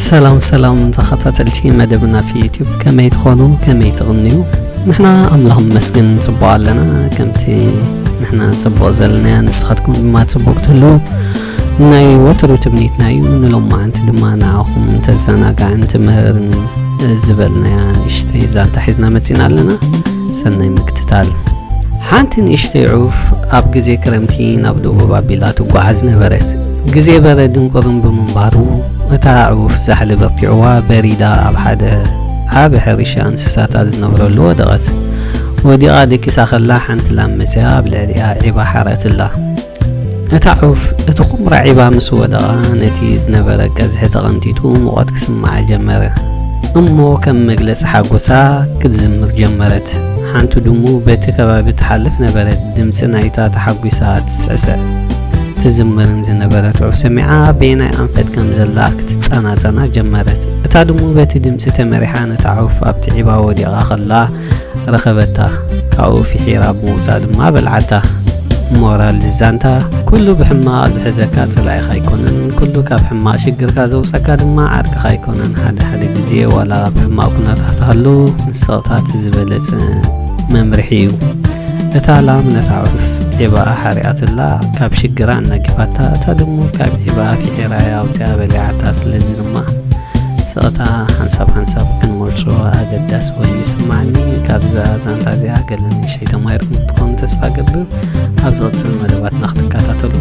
ሰላም ሰላም ተኸታተልቲ መደብና ፊ ዩቲዩብ፣ ከመይ ትኾኑ? ከመይ ትቕንዩ? ንሕና ኣምላኽ መስግን ጽቡቕ ኣለና። ከምቲ ንሕና ጽቡቕ ዘለናያ፣ ንስኻትኩም ድማ ጽቡቕ ክትህሉ ናይ ወትሩ ትምኒትና እዩ። ንሎማዓንቲ ድማ ንዓኹም ተዘናጋዕን ትምህርን ዝበልናያ ንእሽተይ ዛንታ ሒዝና መጺና ኣለና። ሰናይ ምክትታል። ሓንቲ ንእሽተይ ዑፍ ኣብ ግዜ ክረምቲ ናብ ደቡብ ኣቢላ ትጓዓዝ ነበረት። ግዜ በረድን ቁርን ብምንባሩ፣ እታ ዑፍ ዛሕሊ በርቲዕዋ በሪዳ ኣብ ሓደ ዓቢ ሕርሻ እንስሳታት ዝነብረሉ ወደቐት። ወዲቓ ደቂሳ ከላ ሓንቲ ላም መጺኣ ኣብ ልዕሊኣ ዒባ ሓረትላ። እታ ዑፍ እቲ ኹምራ ዒባ ምስ ወደቓ፣ ነቲ ዝነበረ ቀዝሒ ተቐንጢጡ ሙቐት ክስምዓ ጀመረ። እሞ ከም መግለጺ ሓጎሳ ክትዝምር ጀመረት። ሓንቲ ድሙ በቲ ከባቢ ትሓልፍ ነበረት። ድምጺ ናይታ ተሓጒሳ ትስዕስዕ ትዝምርን ዝነበረት ዑፍ ሰሚዓ፣ በየናይ ኣንፈት ከም ዘላ ክትጸናጸና ጀመረት። እታ ድሙ በቲ ድምጺ ተመሪሓ ነታ ዑፍ ኣብቲ ዒባ ወዲቓ ከላ ረኸበታ። ካብኡ ፊሒራ ብምውጻእ ድማ በልዓታ። ሞራል ዛንታ፣ ኩሉ ብሕማቕ ዝሕዘካ ጸላኢኻ ኣይኮነን፣ ኩሉ ካብ ሕማቕ ሽግርካ ዘውጸካ ድማ ዓርክኻ ኣይኮነን። ሓደ ሓደ ግዜ ዋላ ኣብ ሕማቕ ኩነታት ትሃሉ፣ ንስቕታ እቲ ዝበለጸ መምርሒ እዩ። እታ ላም ነታ ዑፍ ዒባኣ ሓሪኣትላ፣ ካብ ሽግራ ኣናጊፋታ፣ እታ ድሙ ካብ ዒባኣ ፊሒራያ ኣውጺኣ በሊዓታ። ስለዚ ድማ ስቕታ ሓንሳብ ሓንሳብ ክንመርጾ ኣገዳሲ ኮይኑ ይስምዓኒ። ካብዛ ዛንታ እዚኣ ገለ ንእሽተይ ተማሂርኩም ክትኮኑ ተስፋ እገብር። ኣብ ዝቕጽል መደባትና ክትከታተሉ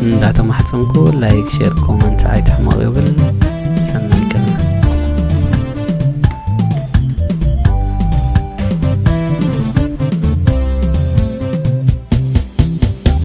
እንዳተማሕጸንኩ፣ ላይክ፣ ሼር፣ ኮመንት ኣይትሕመቑ ይብል። ሰናይ